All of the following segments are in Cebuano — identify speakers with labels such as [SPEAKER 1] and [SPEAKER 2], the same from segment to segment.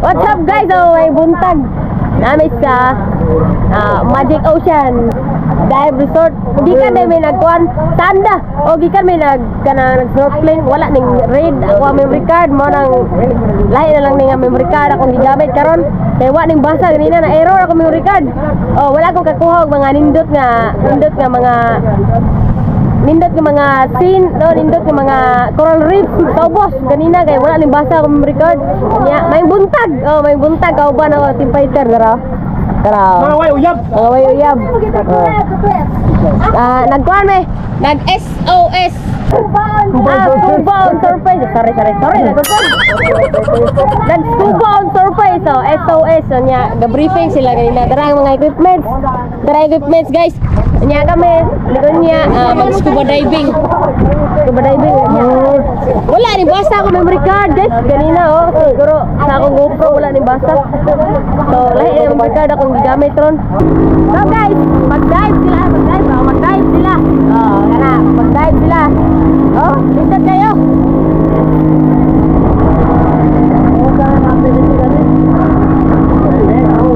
[SPEAKER 1] What's up, guys? Oh, may buntag. Namin sa Magic Ocean Dive Resort. Gikan na may nagkuan sanda. O gikan may nag kana nag snorkeling, wala ning red ako ang memory card mo nang lahi na lang ning ang memory card akong gigamit karon. Kay wa ning basa ganina, na error ako memory card. Oh, wala ko kakuha og mga nindot nga mga scene, no, nindot nga mga coral reef. Kaubos ganina kay wala ning basa akong memory card. Nya, may buntag. Oh, may buntag kauban ako team fighter dara. Tara.
[SPEAKER 2] Mga way uyab.
[SPEAKER 1] Mga way uyab. Oh. Ah, nagkuan me. Nag SOS. Ah, scuba on surface. Sorry, sorry, sorry. Nagkuan. Nag scuba on surface. Oh, SOS. So, nya, ga-briefing sila ganina. Tara ang mga equipments. Tara equipments, guys. Nya kami, likod niya, mag scuba diving. Scuba diving niya. Wala ni basa ako memory card, guys. Ganina oh, siguro sa akong GoPro wala ni basa. So, lahi na memory card akong gigamit ron. So guys, mag-dive sila, mag-dive, oh, mag-dive sila. Oh, kana, mag-dive sila. Oh, nindot kayo.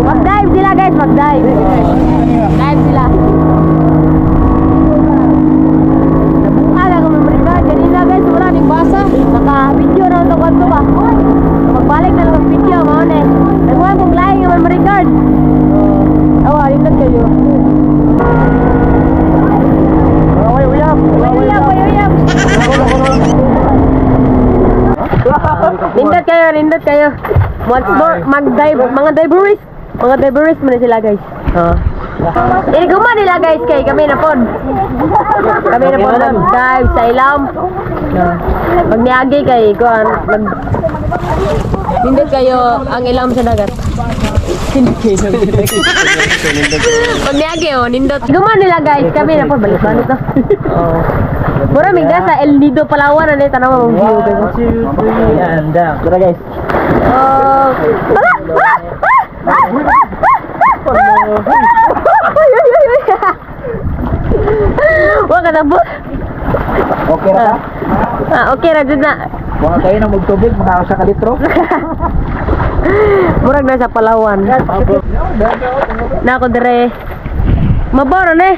[SPEAKER 1] Mag-dive sila, guys, mag-dive. Dive sila. Nabuang ako memory card. Kanina guys, wala ning basa. Naka-video na ito kwanto ba? Magbalik na lang ang video, mao na eh. Nagkuha kong lahi ng memory card. Awa, nindot kayo.
[SPEAKER 2] Mga way uyab.
[SPEAKER 1] Way uyab, way uyab. Nindot kayo, nindot kayo. Once more, mag-dive, mga diverist. Mga diverist man na sila, guys. Oh. Iniguma nila, guys, kay kami na pod. Kami na pod mag-dive sa ilam. No. Pag niagi kay kuan mag nindot kayo ang ilam sa dagat. Nindot kayo. Pag niagi oh, nindot. Iguma nila, guys, kami na pod balik balik no. Oh. Mura mig sa El Nido Palawan ano tanaw mo view, guys.
[SPEAKER 2] 2, 3, and down. Tara, guys.
[SPEAKER 1] Oh. Ah! Ah! Ah! Ah! Ah! Ay, ay, ay, ay. Wa ka na.
[SPEAKER 2] Okay ra ba?
[SPEAKER 1] Ah, okay ra jud na.
[SPEAKER 2] Mga kayo na magtubig, mga usa ka litro.
[SPEAKER 1] Murag na sa Palawan. Na ako dire. Mabaw ra ne.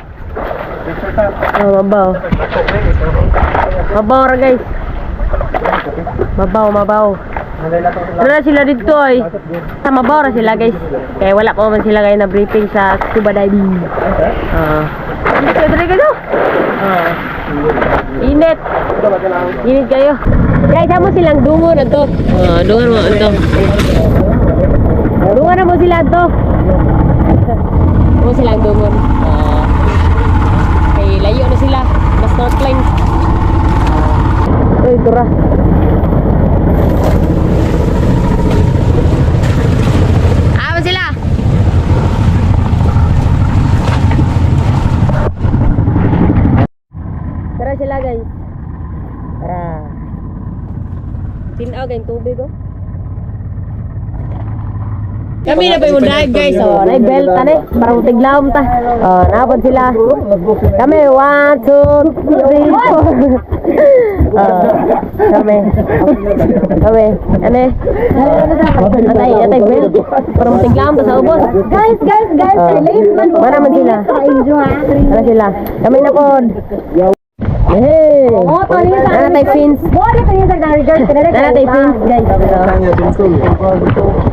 [SPEAKER 1] Oh, mabaw. Mabaw ra, guys. Mabaw, mabaw. Ano na sila dito ay. Sa mabaw ra sila, guys. Kaya wala pa man sila kayo na briefing sa scuba diving. Ah. Dito dire kayo. Ah. Init. Init kayo. Guys, amo silang dungon ato. Ah, dungon mo ato. Dungon na mo sila ato. Mo silang dungon. Ah. Kay layo na sila. Na snorkeling. Uy, tura. Amo sila. Tara sila, guys. Tara. Tinaw kayong tubig oh. Kami na pa yung dive, guys. Oh, na belt ta ni para mo tiglawom ta. Oh, napod sila. Kami 1 2 3 4. Oh, kami. Kami. Ane. Atay, atay belt para mo tiglawom ta sa ubos.
[SPEAKER 3] Guys, guys, guys,
[SPEAKER 1] Oh.
[SPEAKER 3] late man.
[SPEAKER 1] Mana man sila? Ano sila? Kami na pod. Hey!
[SPEAKER 3] Oh, to ni sa.
[SPEAKER 1] Nana tay fins.
[SPEAKER 3] Wala pa niya sa resort.
[SPEAKER 1] Nana tay fins, guys.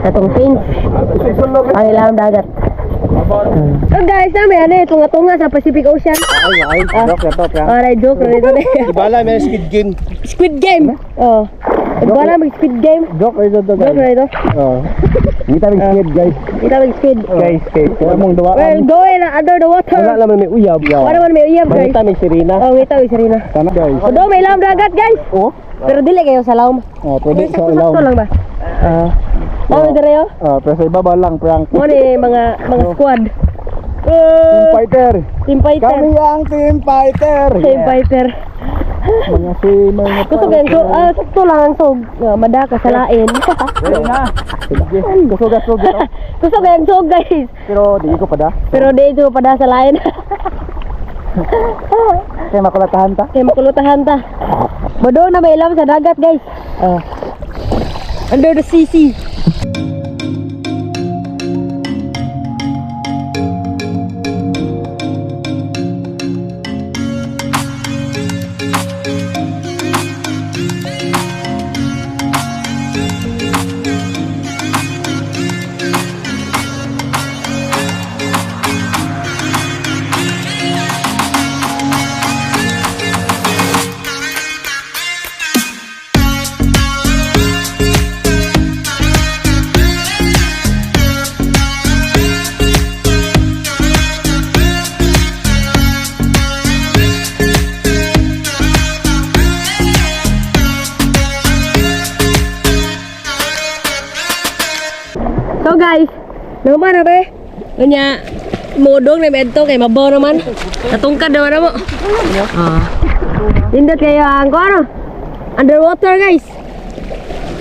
[SPEAKER 1] Katong fins. Ang ilang dagat. So guys, nami ano eh, tunga-tunga sa Pacific Ocean.
[SPEAKER 2] Ay, ay, joke joke.
[SPEAKER 1] Alright, joke na ito.
[SPEAKER 2] Ibala may Squid Game.
[SPEAKER 1] Squid Game. Oh. Wala mag Squid Game.
[SPEAKER 2] Joke ito to,
[SPEAKER 1] Joke na ito.
[SPEAKER 2] Oh. Kita may squid, guys.
[SPEAKER 1] Kita mag squid.
[SPEAKER 2] Guys, guys. Wala mong
[SPEAKER 1] Well,
[SPEAKER 2] duwaan.
[SPEAKER 1] going under the water.
[SPEAKER 2] Wala naman may uyab.
[SPEAKER 1] Wala man may uyab, guys.
[SPEAKER 2] Mangita may sirena.
[SPEAKER 1] Oh, ngita may sirena.
[SPEAKER 2] Tama, guys.
[SPEAKER 1] O do may ilam dagat, guys.
[SPEAKER 2] Oh.
[SPEAKER 1] Pero dili kayo sa lawom.
[SPEAKER 2] Oh, pwede sa
[SPEAKER 1] Sakto
[SPEAKER 2] ilaw.
[SPEAKER 1] lang ba? Ah. Oh, dire oh.
[SPEAKER 2] Ah, pero sa ibaba lang, prank.
[SPEAKER 1] Mo ni mga squad.
[SPEAKER 2] Team fighter.
[SPEAKER 1] Team fighter.
[SPEAKER 2] Kami ang team fighter.
[SPEAKER 1] Team fighter.
[SPEAKER 2] Mga si mga
[SPEAKER 1] Kusog ang so, sakto lang ang sog. Madaka sa lain.
[SPEAKER 2] Ready na. Sige. Kusog at sog.
[SPEAKER 1] Kusog ang sog, guys.
[SPEAKER 2] Pero di ko pada.
[SPEAKER 1] Pero di ito pada sa lain.
[SPEAKER 2] Kaya makulatahan ta.
[SPEAKER 1] Kaya makulutahan ta. Bodo na may ilam sa dagat, guys. Under the sea. So guys, naman na be. Unya, modong na medto kay mabaw naman. Natungkad naman na mo. Ah. Nindot kayo ang kuano. Underwater, guys.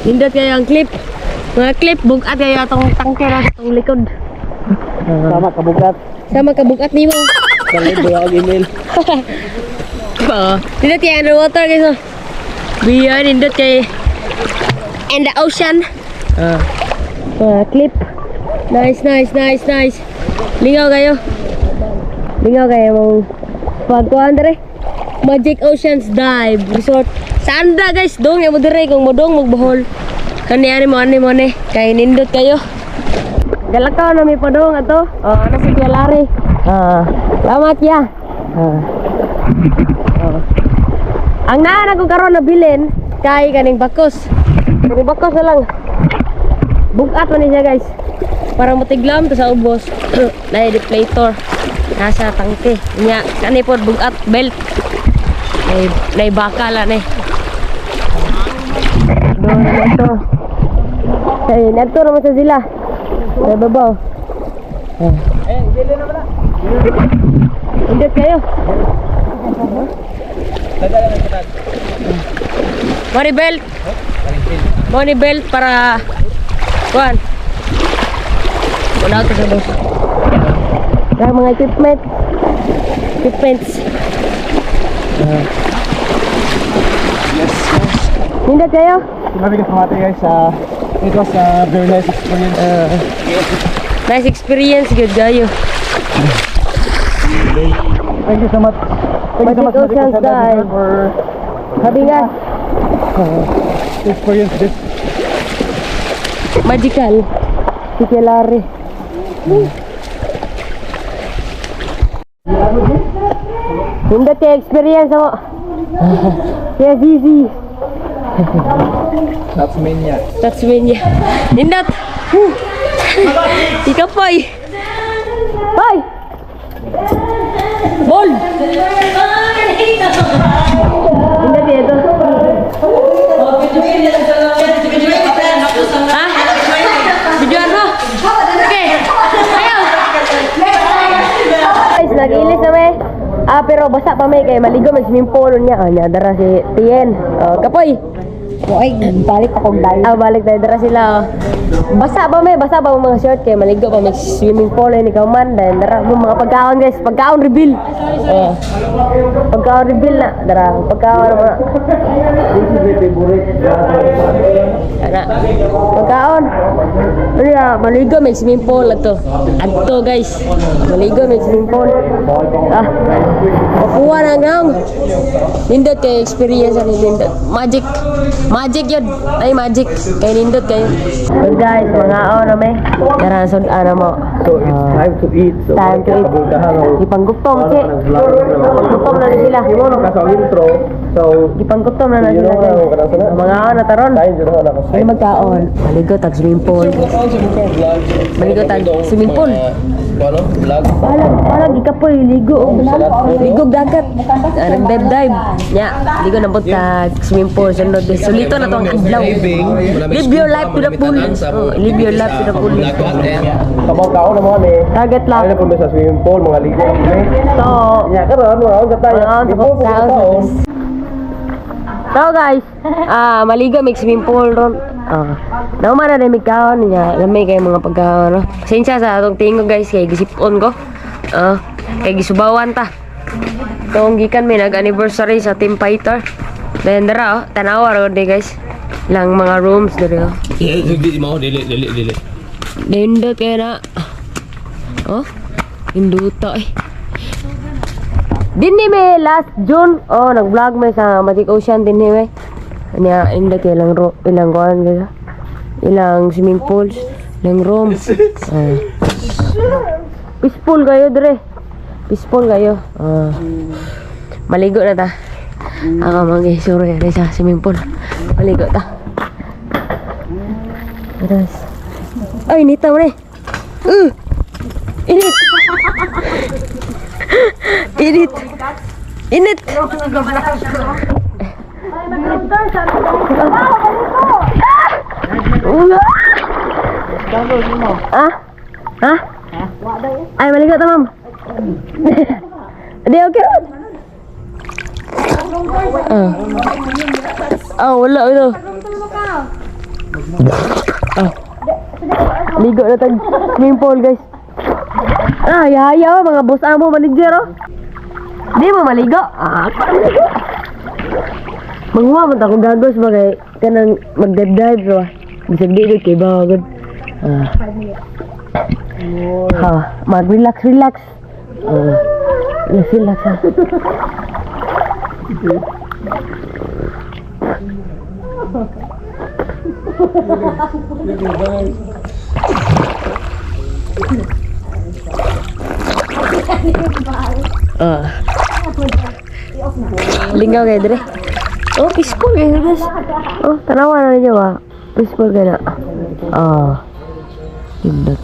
[SPEAKER 1] Nindot kayo ang clip. Mga clip, bugat kayo atong tangke na atong likod.
[SPEAKER 2] Tama kabugat.
[SPEAKER 1] Sama kabugat nimo.
[SPEAKER 2] Kalit buya og email.
[SPEAKER 1] Oo. Nindot kay underwater, guys. Oh. Biya, nindot kay in the ocean. Ah. Mga clip. Nice, nice, nice, nice. Lingaw kayo. Lingaw kayo mong pagkuhan dere. Magic Oceans Dive Resort. Saan da, guys? Dong mo dire kung modong magbohol. Kani ani mo ani mo ni kay nindot kayo. Galakaw na mi padong ato. Oh, ano si Kuya Larry. Ah, salamat ya. Ah. Oh. Ang naa na ko karon na bilin kay kaning bakos. Kaning bakos na lang. Bugat man ni siya, guys. Para matiglam to sa ubos. Na deflator. Nasa tangke. Nya kani pod bugat belt. Nay nay bakala ni. Doon na to. Ay, neto naman sa sila. Sa babaw. Ah.
[SPEAKER 2] Eh, dili na ba?
[SPEAKER 1] Indot kayo. Money belt. Money belt para kuan. Wala to sa boss. Kaya mga equipment. Equipments.
[SPEAKER 2] Yes.
[SPEAKER 1] Nindot kayo?
[SPEAKER 2] Grabe ka sumati, guys. It was a very nice experience.
[SPEAKER 1] Nice experience good kayo.
[SPEAKER 2] Thank you so much. Thank you so much,
[SPEAKER 1] Magic
[SPEAKER 2] Magic
[SPEAKER 1] Oceans
[SPEAKER 2] Ocean
[SPEAKER 1] Dive.
[SPEAKER 2] Resort, for
[SPEAKER 1] Sabi nga,
[SPEAKER 2] to experience this.
[SPEAKER 1] Magical. Si Kuya Larry. Nindot kayo experience mo. Yes, easy.
[SPEAKER 2] Tasmania.
[SPEAKER 1] Tasmania. Nindot! Whew. Ikapoy! Hoy! Ball! Nindot ito. Ha? Videoan mo? Okay. Ayaw! Guys, nag-ilis na may. Ah, pero basa pa may kay maligo mag swimming pool niya. Oh, niya dara si Tien. Oh, kapoy.
[SPEAKER 3] Oy, balik akong dahil.
[SPEAKER 1] Ah, balik tayo dara sila. Oh. Basa ba may? Basa ba ang mga short kay maligo pa mag swimming pool ni ikaw man dahil dara mo mga pagkaon, guys, pagkaon reveal. Oh. Pagkaon reveal na dara, pagkaon mo.
[SPEAKER 2] This is my favorite.
[SPEAKER 1] Ana. Pagkaon. Ano, maligo may swimming pool ato. Adto, guys. Maligo may swimming pool. Ah. Makuha na gang. Nindot kay experience ani nindot. Magic. Magic yun. Ay, magic. Kay nindot kayo. So guys, mga na may. Tara sud ana mo.
[SPEAKER 2] So it's time to eat. So
[SPEAKER 1] Time to eat. Gipanggutom si. Gipanggutom na ni sila.
[SPEAKER 2] Imo no ka sa intro. So
[SPEAKER 1] Gipanggutom na na sila, guys. Mga na taron.
[SPEAKER 2] tayo jud na ka.
[SPEAKER 1] Ay magkaon. Maligo tag swimming pool. Maligo tag swimming pool.
[SPEAKER 2] Ano? Vlog.
[SPEAKER 1] Balag, balag ikapoy ligo. Ligo dagat. Ah, nag-dive dive. Nya, ligo na pud tag swimming pool sunod. Sulito na to ang adlaw. Live your life to the full. Oh, live your life to the full.
[SPEAKER 2] Kabaw kaon na mo kami.
[SPEAKER 1] Target lang.
[SPEAKER 2] Ay na po sa swimming pool, mga ligo na kami.
[SPEAKER 1] So,
[SPEAKER 2] Nya karon mga sa tayo.
[SPEAKER 1] Mga sa
[SPEAKER 2] Before po
[SPEAKER 1] kaon.
[SPEAKER 2] kaon.
[SPEAKER 1] So guys, ah maligo may swimming pool ron. Ah. Nauma na rin may kaon niya. Lamay kay mga pagkaon no. Pasensya sa atong tingog, guys, kay gisipon ko. Ah, kay gisubawan ta. Tong gikan may nag-anniversary sa Team Fighter. Then dara oh, tanawa ro di, guys. Lang mga rooms diri oh.
[SPEAKER 4] Dili mo, dili, dili, dili.
[SPEAKER 1] Nindot kay na. Oh, induta eh. Dinhi may last June. Oh, nag-vlog may sa Magic Ocean dinhi may. Nya indot kay ilang ro ilang kuan guys. Ilang swimming pools, ilang room. Ah. Peaceful kayo dire. Peaceful kayo. Ah. Maligo na ta. Ako mag-isuro yan sa swimming pool. Maligo ta. Aras. Ay, nita mo na eh. Init! Init! Init! Ah! Ah? Ha? Ay, maligo ta, ma'am. Di, okay ra. Ah. Ah, wala ito. Ah. Ligo na tag swimming pool, guys. Ah, yaya oh, mga boss amo, manager oh. Di mo maligo? Ah, ako maligo. Manguha man ta akong gagos ba kay kanang mag-dive ba. Bisag di gud kay bawa gud. Ah. Ha, mag-relax relax. Ah. Relax relax. Ah. Ah. Lingaw kayo dire. Oh, peaceful kayo guys. Oh, tanawa na ninyo ba? Peaceful kayo na. Ah. Indot.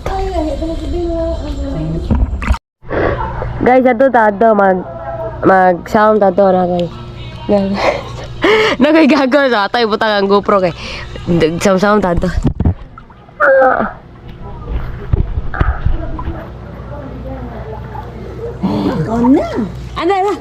[SPEAKER 1] Guys, ato ta ato mag mag sound ato na kay. Na kay gago sa atay butang ang GoPro kay. Sound sound ta ato. Ah.
[SPEAKER 3] Na.
[SPEAKER 1] Ano na?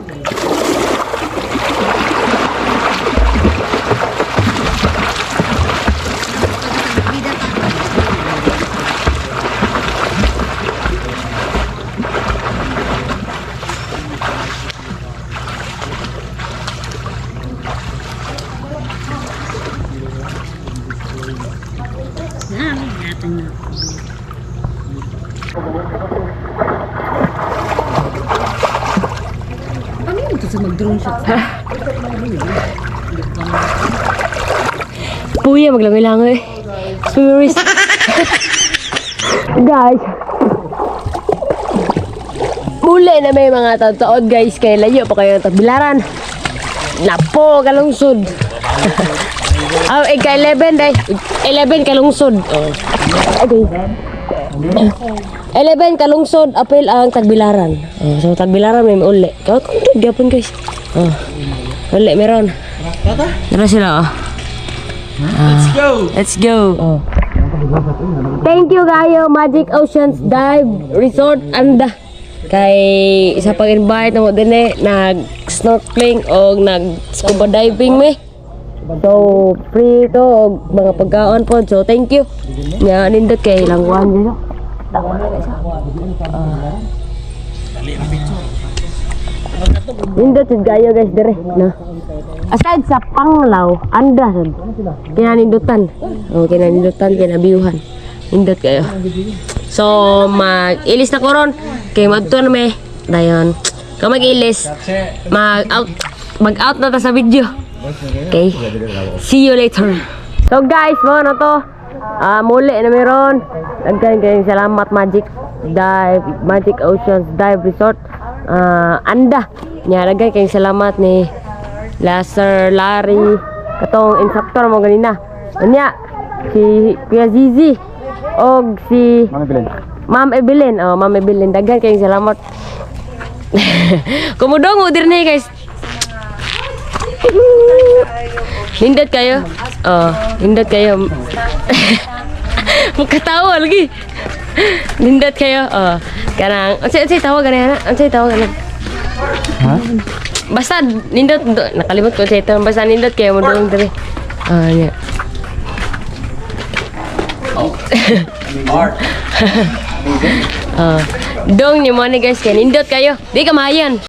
[SPEAKER 3] Na, ingatan niyo. Ano yun ito sa mag-drone shot?
[SPEAKER 1] Puya maglangoy-langoy. Swimmeries. Guys. Muli na may mga taod guys kay layo pa kayo ng Tagbilaran. Napo kalungsod. Ah, eh, ka 11 day. 11 kalungsod. Oh. Okay. 11 kalungsod apil ang Tagbilaran. Oh, so Tagbilaran may uli. Kaya kung gyapon guys. Oh. Uli meron. Tara sila oh.
[SPEAKER 4] Let's go!
[SPEAKER 1] Let's go. Oh. Thank you kayo Magic Oceans Dive Resort Anda. Kay sa pag-invite namo dinhi nag snorkeling o nag scuba diving me. So free to og mga pagkaon po. So thank you. Nga nindot kay langwan dito. Ah. Nindot jud kayo guys dire no. Aside sa Panglao, Anda sad. Kinanindutan. Oh, kinanindutan, kinabiuhan. Nindot kayo. So, mag-ilis na ko ron. Kay magto na may. Dayon. Kung mag-ilis, mag-out na ta sa video. Okay. See you later. So guys, mo na to. Ah, muli na meron. Daghan kayong salamat Magic Dive, Magic Oceans Dive Resort. Ah, Anda. Nya daghan kayong salamat ni la Sir Larry katong instructor mo ganina. Nya si Kuya Zizi og si
[SPEAKER 2] Mami Belen.
[SPEAKER 1] Ma'am Evelyn. Oh, Ma'am Evelyn, daghan kayong salamat. Kumudong mo dirni guys. Nindot kayo. Oh, nindot kayo. Makatawa lagi. Nindot kayo. Oh, kanang unsay unsay tawag gani ana? Unsay tawag gani?
[SPEAKER 2] Ha?
[SPEAKER 1] Basta nindot nakalimot ko unsay tawag. Basta nindot kayo mo dong dire. Ah, nya.
[SPEAKER 4] Art.
[SPEAKER 1] Ah, dong ni mo ni guys kay nindot kayo. Di ka mahayan.